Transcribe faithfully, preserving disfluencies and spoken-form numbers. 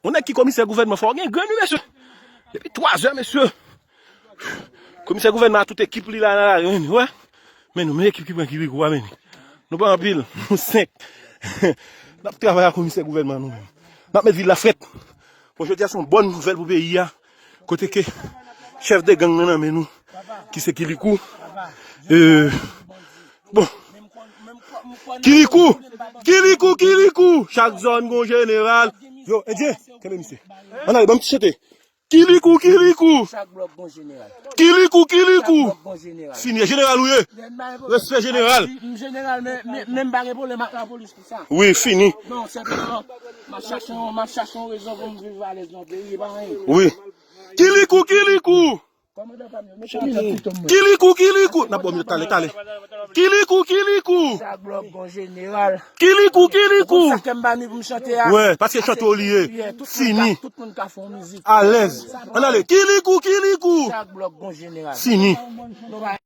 Yon nèg ki komisè gouvènman, fò w gen grenn, wi, mesye. Depi twazè, mesye. Komisè gouvènman ak tout ekip li la nan lari, men, wè. Men nou, men ekip ki pran Kirikou a, men. Nou pa anpil, nou senk. N ap travay ak komisè gouvènman nou menm. N ap met vil la frèt. Bon, jodi a se yon bòn nouvèl pou peyi a. Kote ke chèf de gang nan nan men nou, ki se Kirikou. Euh, bon. Kirikou, Kirikou, Kirikou. Chak zòn gon jeneral. Yo, Edje, kenbe misye. Ann ale, ban m ti chante. Kirikou, Kirikou. Chak blòk gon jeneral. Kirikou, Kirikou. Chak blòk gon jeneral. Fini, jeneral ou ye. Respè jeneral. M jeneral, men, men, men m pa gen pwoblèm ak lapolis pou sa. Wi, fini. Non, senpleman, m ap chache yon, m ap chache yon rezon pou m viv alèz nan peyi, e pa anyen. Wi. Kirikou, Kirikou. Kòmandan pa m yo, mete m nan pito m mwen. Kirikou, Kirikou. N ap ba w minit, talè, talè. Kirikou, Kirikou. Chak blòk gon jeneral. Kirikou, Kirikou. Ou konn sa ke m pa ni pou m chante a? Wè, paske chante w li ye. Fini. Tout moun ka fè yon mizik. Alèz. Ann ale. Kirikou, Kirikou. Chak blòk gon jeneral. Fini. Nou pa